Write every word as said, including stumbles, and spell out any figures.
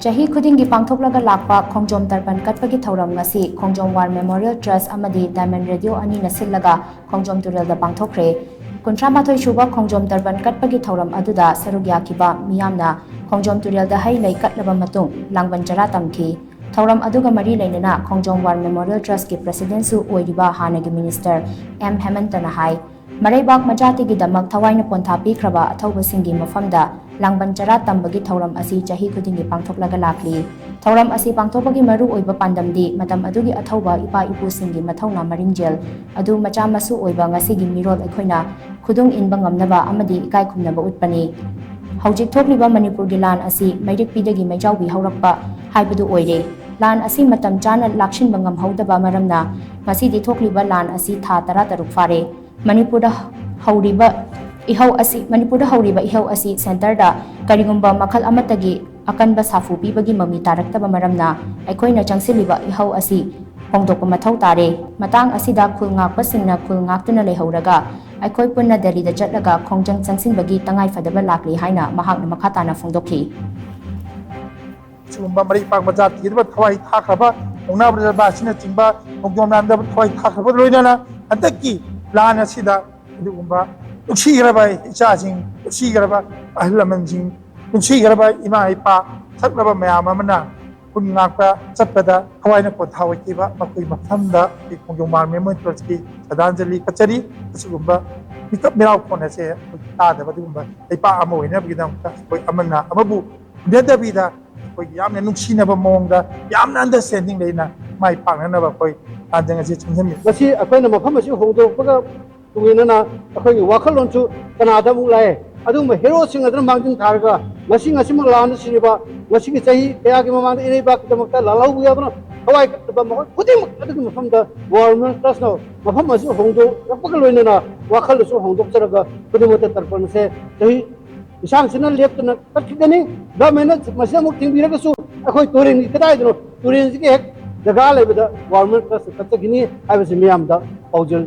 ꯆꯍꯤ ꯈꯨꯗꯤꯡꯒꯤ ꯄꯥꯡꯊꯣꯛꯂꯒ ꯂꯥꯛꯄ ꯈꯣꯡꯖꯣꯝ ꯇꯔꯄꯟ ꯀꯠꯄꯒꯤ ꯊꯧꯔꯝ ꯉꯁꯤ ꯈꯣꯡꯖꯣꯝ ꯋꯥꯔ ꯃꯦꯃꯣꯔꯤꯌꯦꯜ ꯇ꯭ꯔꯁ ꯑꯃꯗꯤ ꯗꯥꯏꯃꯟ ꯔꯦꯗꯤꯑꯣ ꯑꯅꯤꯅ ꯁꯤꯜꯂꯒ ꯈꯣꯡꯖꯣꯝ ꯇꯨꯔꯦꯜꯗ ꯄꯥꯡꯊꯣꯛꯈ꯭ꯔꯦ꯫ ꯀꯨꯟꯊ꯭ꯔꯥ ꯃꯥꯊꯣꯏ ꯁꯨꯕ ꯈꯣꯡꯖꯣꯝ ꯇꯔꯄꯟ ꯀꯠꯄꯒꯤ ꯊꯧꯔꯝ ꯑꯗꯨꯗ ꯁꯔꯨꯛ ꯌꯥꯈꯤꯕ ꯃꯤꯌꯥꯝꯅ ꯈꯣꯡꯖꯣꯝ ꯇꯨꯔꯦꯜꯗ ꯍꯩ ꯂꯩ ꯀꯠꯂꯕ ꯃꯇꯨꯡ ꯂꯥꯡꯕꯟ ꯆꯔꯥ ꯇꯝꯈꯤ꯫ ꯊꯧꯔꯝ ꯑꯗꯨꯒ ꯃꯔꯤ ꯂꯩꯅꯅ ꯈꯣꯡꯖꯣꯝ ꯋꯥꯔ ꯃꯦꯃꯣꯔꯤꯌꯦꯜ ꯇ꯭ꯔꯁꯀꯤ ꯄ꯭ꯔꯦꯁꯤꯗꯦꯟꯁꯨ ꯑꯣꯏꯔꯤꯕ ꯍꯥꯟꯅꯒꯤ ꯃꯤꯅꯤꯁꯇꯔ ꯑꯦꯝ ꯍꯦꯃꯟꯇꯅ ꯍꯥꯏ, ꯃꯔꯩꯕꯥꯛ ꯃꯆꯥꯇꯤꯒꯤꯗꯃꯛ ꯊꯋꯥꯏꯅ ꯄꯣꯟꯊꯥ ꯄꯤꯈ꯭ꯔꯕ ꯑꯊꯧꯕꯁꯤꯡꯒꯤ ꯃꯐꯝꯗ ꯂꯥꯡꯕꯟ ꯆꯔꯥ ꯇꯝꯕꯒꯤ ꯊꯧꯔꯝ ꯑꯁꯤ ꯆꯍꯤ ꯈꯨꯗꯤꯡꯒꯤ ꯄꯥꯡꯊꯣꯛꯂꯒ ꯂꯥꯛꯂꯤ꯫ ꯊꯧꯔꯝ ꯑꯁꯤ ꯄꯥꯡꯊꯣꯛꯄꯒꯤ ꯃꯔꯨ ꯑꯣꯏꯕ ꯄꯥꯟꯗꯝꯗꯤ ꯃꯇꯝ ꯑꯗꯨꯒꯤ ꯑꯊꯧꯕ ꯏꯄꯥ ꯏꯄꯨꯁꯤꯡꯒꯤ ꯃꯊꯧꯅꯥ ꯃꯔꯤꯡꯖꯦꯜ ꯑꯗꯨ ꯃꯆꯥ ꯃꯁꯨ ꯑꯣꯏꯕ ꯉꯁꯤꯒꯤ ꯃꯤꯔꯣꯜ ꯑꯩꯈꯣꯏꯅ ꯈꯨꯗꯨꯡ ꯏꯟꯕ ꯉꯝꯅꯕ ꯑꯃꯗꯤ ꯏꯀꯥꯏ ꯈꯨꯝꯅꯕ ꯎꯠꯄꯅꯤ꯫ ꯍꯧꯖꯤꯛ ꯊꯣꯛꯂꯤꯕ ꯃꯅꯤꯄꯨꯔꯒꯤ ꯂꯥꯟ ꯑꯁꯤ ꯃꯩꯔꯤꯛꯄꯤꯗꯒꯤ ꯃꯩꯖꯥꯎꯕꯤ ꯍꯧꯔꯛꯄ ꯍꯥꯏꯕꯗꯨ ꯑꯣꯏꯔꯦ꯫ ꯂꯥꯟ ꯑꯁꯤ ꯃꯇꯝ ꯆꯥꯅ ꯂꯥꯛꯁꯤꯟꯕ ꯉꯝꯍꯧꯗꯕ ꯃꯔꯝꯅ ꯉꯁꯤꯗꯤ ꯊꯣꯛꯂꯤꯕ ꯂꯥꯟ ꯑꯁꯤ ꯊꯥ ꯇꯔꯥꯇꯔꯨꯛ ꯐꯥꯔꯦ꯫ ꯃꯅꯤꯄꯨꯔꯗ ꯍꯧꯔꯤꯕ ꯏꯍꯧ ꯑꯁꯤ, ꯃꯅꯤꯄꯨꯔꯗ ꯍꯧꯔꯤꯕ ꯏꯍꯧ ꯑꯁꯤ ꯁꯦꯟꯇꯔꯗ ꯀꯔꯤꯒꯨꯝꯕ ꯃꯈꯜ ꯑꯃꯠꯇꯒꯤ ꯑꯀꯟꯕ ꯁꯥꯐꯨ ꯄꯤꯕꯒꯤ ꯃꯃꯤ ꯇꯥꯔꯛꯇꯕ ꯃꯔꯝꯅ ꯑꯩꯈꯣꯏꯅ ꯆꯪꯁꯤꯜꯂꯤꯕ ꯏꯍꯧ ꯑꯁꯤ ꯍꯣꯡꯗꯣꯛꯄ ꯃꯊꯧ ꯇꯥꯔꯦ꯫ ꯃꯇꯥꯡ ꯑꯁꯤꯗ ꯈꯨꯜ ꯉꯥꯛꯄꯁꯤꯡꯅ ꯈꯨꯜ ꯉꯥꯛꯇꯨꯅ ꯂꯩꯍꯧꯔꯒ ꯑꯩꯈꯣꯏ ꯄꯨꯟꯅ ꯗꯦꯜꯂꯤꯗ ꯆꯠꯂꯒ ꯈꯣꯡꯖꯪ ꯆꯪꯁꯤꯟꯕꯒꯤ ꯇꯉꯥꯏꯐꯗꯕ ꯂꯥꯛꯂꯤ ꯍꯥꯏꯅ ꯃꯍꯥꯛꯅ ꯃꯈꯥ ꯇꯥꯅ ꯐꯣꯡꯗꯣꯛꯈꯤ꯫ ꯁꯤꯒꯨꯝꯕ ꯃꯔꯩ ꯄꯥꯛꯄ ꯖꯥꯇꯤꯗ ꯊꯋꯥꯏ ꯊꯥꯈ꯭ꯔꯕ, ꯃꯨꯛꯅꯥ ꯕ꯭ꯔꯖꯕꯥꯁꯤꯅꯆꯤꯡꯕ ꯈꯣꯡꯖꯣꯝ ꯂꯥꯟꯗ ꯊꯋꯥꯏ ꯊꯥꯈ꯭ꯔꯕ ꯂꯣꯏꯅꯅ ꯍꯟꯗꯛꯀꯤ ꯂꯥꯟ ꯑꯁꯤꯗ ꯑꯗꯨꯒꯨꯝꯕ ꯅꯨꯡꯁꯤꯈ꯭ꯔꯕ ꯏꯆꯥꯁꯤꯡ, ꯅꯨꯡꯁꯤꯈ꯭ꯔꯕ ꯑꯍꯜ ꯂꯃꯟꯁꯤꯡ, ꯅꯨꯡꯁꯤꯈ꯭ꯔꯕ ꯏꯃꯥ ꯏꯄꯥ, ꯁꯛꯂꯕ ꯃꯌꯥꯝ ꯑꯃꯅ ꯈꯨꯟ ꯉꯥꯛꯄ ꯆꯠꯄꯗ ꯊꯋꯥꯏꯅ ꯄꯣꯟꯊꯥ ꯑꯣꯏꯈꯤꯕ ꯃꯈꯣꯏ ꯃꯐꯝꯗ ꯑꯩꯈꯣꯏ ꯈꯣꯡꯖꯣꯝ ꯋꯥꯔ ꯃꯦꯃꯣꯔꯤꯌꯦꯜ ꯇ꯭ꯔꯁꯀꯤ ꯁ꯭ꯔꯗꯥꯟꯖꯂꯤ ꯀꯠꯆꯔꯤ꯫ ꯑꯁꯤꯒꯨꯝꯕ ꯃꯤꯀꯞ ꯃꯤꯔꯥꯎ ꯈꯣꯟ ꯑꯁꯦ ꯑꯩꯈꯣꯏ ꯇꯥꯗꯕ ꯑꯗꯨꯒꯨꯝꯕ ꯂꯩꯄꯥꯛ ꯑꯃ ꯑꯣꯏꯅꯕꯒꯤꯗꯃꯛꯇ ꯑꯩꯈꯣꯏ ꯑꯃꯅ ꯑꯃꯕꯨ ꯍꯟꯊꯗꯕꯤꯗ ꯑꯩꯈꯣꯏꯒꯤ ꯌꯥꯝꯅ ꯅꯨꯡꯁꯤꯅꯕ ꯃꯑꯣꯡꯗ ꯌꯥꯝꯅ ꯑꯟꯗꯔꯁ꯭ꯇꯦꯟꯗꯤꯡ ꯂꯩꯅ ꯃꯥꯏ ꯄꯥꯛꯅꯅꯕ ꯑꯩꯈꯣꯏ ꯂꯥꯟꯖꯪ ꯑꯁꯤ ꯆꯪꯁꯤꯟꯃꯤꯟꯅꯁꯤ꯫ ꯃꯁꯤ ꯑꯩꯈꯣꯏꯅ ꯃꯐꯝ ꯑꯁꯤ ꯍꯣꯡꯗꯣꯛꯄꯒ ꯃꯇꯨꯡ ꯏꯟꯅ ꯑꯩꯈꯣꯏꯒꯤ ꯋꯥꯈꯜꯂꯣꯟꯁꯨ ꯀꯅꯥꯗ ꯑꯃꯨꯛ ꯂꯥꯛꯑꯦ꯫ ꯑꯗꯨꯒꯨꯝꯕ ꯍꯦꯔꯣꯁꯤꯡ ꯑꯗꯨꯅ ꯃꯥꯡꯖꯤꯟ ꯊꯥꯔꯒ ꯉꯁꯤ ꯉꯁꯤꯃꯛ ꯂꯥꯟꯗ ꯁꯤꯔꯤꯕ, ꯉꯁꯤꯒꯤ ꯆꯍꯤ ꯀꯌꯥꯒꯤ ꯃꯃꯥꯡꯗ ꯏꯔꯩꯕꯥꯛꯀꯤꯗꯃꯛꯇ ꯂꯥꯜꯍꯧꯕ ꯌꯥꯎꯗꯨꯅ ꯊꯋꯥꯏ ꯀꯠꯂꯕ ꯃꯈꯣꯏ ꯈꯨꯗꯤꯡꯃꯛ ꯑꯗꯨꯒꯤ ꯃꯐꯝꯗ ꯋꯥꯔ ꯃꯦꯃꯣꯔꯤꯌꯦꯜ ꯇ꯭ꯔꯁꯅ ꯃꯐꯝ ꯑꯁꯤ ꯍꯣꯡꯗꯣꯛꯂꯛꯄꯒ ꯂꯣꯏꯅꯅ ꯋꯥꯈꯜꯗꯁꯨ ꯍꯣꯡꯗꯣꯛꯆꯔꯒ ꯈꯨꯗꯤꯡꯃꯛꯇ ꯇꯔꯄꯟ ꯑꯁꯦ ꯆꯍꯤ ꯂꯤꯁꯥꯡꯁꯤꯟꯅ ꯂꯦꯞꯇꯅ ꯀꯠꯈꯤꯒꯅꯤ꯫ ꯒꯚꯔꯟꯃꯦꯟꯅ ꯃꯁꯤꯗ ꯑꯃꯨꯛ ꯊꯤꯡꯕꯤꯔꯒꯁꯨ ꯑꯩꯈꯣꯏ ꯇꯨꯔꯦꯟꯒꯤ ꯀꯗꯥꯏꯗꯅꯣ, ꯇꯨꯔꯦꯟꯁꯤꯒꯤ ꯍꯦꯛ ꯖꯒꯥ ꯂꯩꯕꯗ ꯋꯥꯔ ꯃꯦꯃꯣꯔꯤꯌꯦꯜ ꯇ꯭ꯔꯁꯅ ꯀꯠꯆꯈꯤꯅꯤ ꯍꯥꯏꯕꯁꯤ ꯃꯤꯌꯥꯝꯗ ꯄꯥꯎꯖꯦꯜ